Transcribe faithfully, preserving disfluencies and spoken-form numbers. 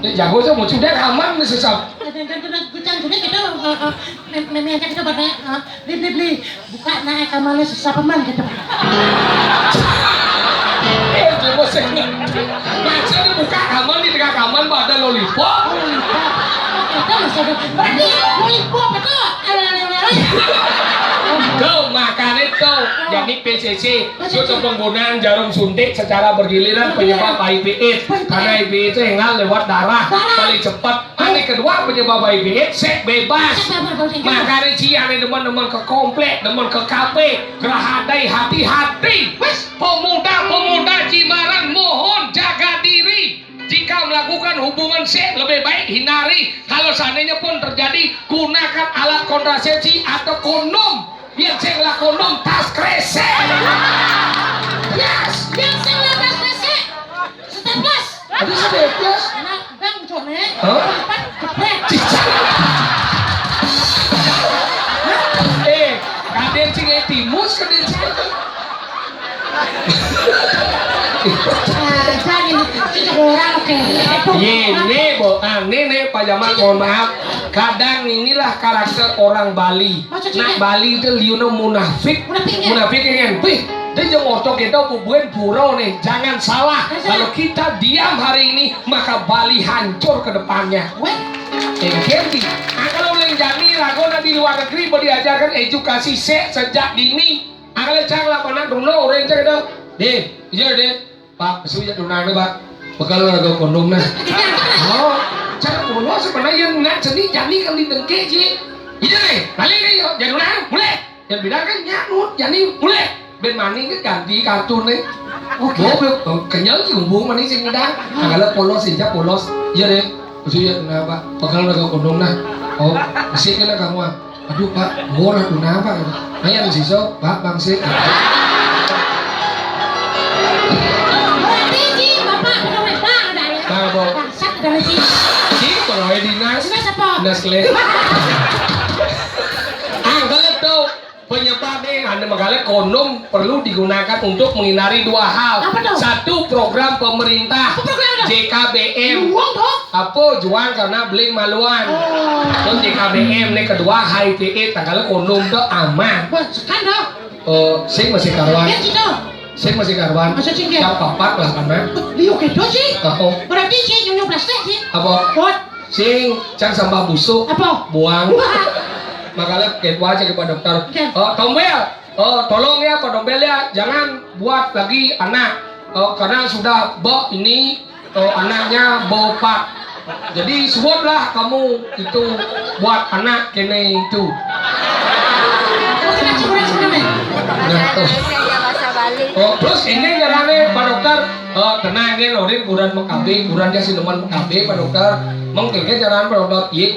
Nek jago sih mau sudah aman nih sesap. Dan dan dan gucang juga gitu. Meme aja gitu pada beli beli beli. Buka naik kamarnya sesap aman gitu. Eh, coba sih. Maksudnya buka kamar di tengah kamar pada lollipop. Kita masih ada. Berarti lollipop itu. Tuh, makanya tuh. Jadi P C C, itu penggunaan jarum suntik secara bergiliran penyebab H I V AIDS. Karena H I V AIDS itu enggak lewat darah, paling cepat. Ane kedua penyebab H I V AIDS, seks bebas. Makanya ci ane demen-demen ke komplek, demen ke kafe, gerahadai, hati-hati. Pemuda-pemuda Cimarang mohon jaga diri. Jika melakukan hubungan seks lebih baik hindari. Kalau seandainya pun terjadi, gunakan alat kontrasepsi atau kondom. Yang saya ngelah kondom tas kresek. Yes. Yang saya ngelah tas kresek. Staples. Ada staples. Nah, bang cone. Hah? Empat keprek. Cicak. Eh, kaden sing timus kaden sing. Aja nih, cicak orang oke. Ye, nih, bo, ah, nih, nih, Pak Jamal, mohon maaf. Kadang inilah karakter orang Bali. Maksudnya? Nak Bali itu liuna munafik. Munafik, ya? Munafik kan? Wih, dia jeung orto kita bubuen pura nih. Jangan salah. Kalau kita diam hari ini, maka Bali hancur ke depannya. Weh. Eh, Gendy. Nah, kalau lain jani, ragona di luar negeri, mau diajarkan edukasi se-, sejak dini. Angkal cang lah, mana dulu, orang cang itu. Deh, iya deh. Pak, besok ya tunangan, Pak. Bakal ada kondom nah. Oh, cara polos sebenarnya nak seni jani kan di dengke, Ji. Iya deh, balik deh, yuk. Jadi tunangan, mulai. Yang bilang kan nyamut, jani mulai. Ben maning kan ganti kartu nih. Oke. Oh, oh, kenyal sih hubung maning sih udah. Nah, kalau polos aja polos. Iya deh. Besok ya tunangan, Pak. Bakal ada kondom nah. Oh, besok kan kamu ah. Aduh, Pak, murah tuh napa? Ayan sih, so, Pak, bangsit. Berarti, Ji, Bapak pegawai bank ada ya? Nah, Bo. Bangsat ada lagi. Ji, pegawai dinas. Dinas apa? Dinas le. Angkel tuh penyebabnya, anu, makanya kondom perlu digunakan untuk menghindari dua hal. Apa tuh? Satu, program pemerintah. Apa program itu? J K B M. Uang tuh? Apa juang karena beli maluan. Oh. Terus J K B M nih kedua H I V AIDS, tanggal kondom tuh aman. Wah, sekarang dong. Eh, sing masih karuan. Ya, gitu. Sing masih karuan. Masa sing, ya? Yang papat lah karena. Liu gitu sih. Oh. Berarti sih nyunyuk plastik sih. Apa? Pot. Sing, can sampah busuk. Apa? Buang. Wah. Makanya kayak aja ke Pak Dokter. Oke. Oh, Tombel. Oh, tolong ya Pak Dombel ya, jangan buat lagi anak. Oh, karena sudah bo ini, oh, anaknya bo pat. Jadi sebutlah kamu itu buat anak kene itu. Nah, tuh. Oh, terus ini caranya Pak Dokter, oh, tenang ya, Norin kurang mengkabe, kurang dia siluman mengkabe Pak Dokter. Mungkin caranya Pak Dokter, iya,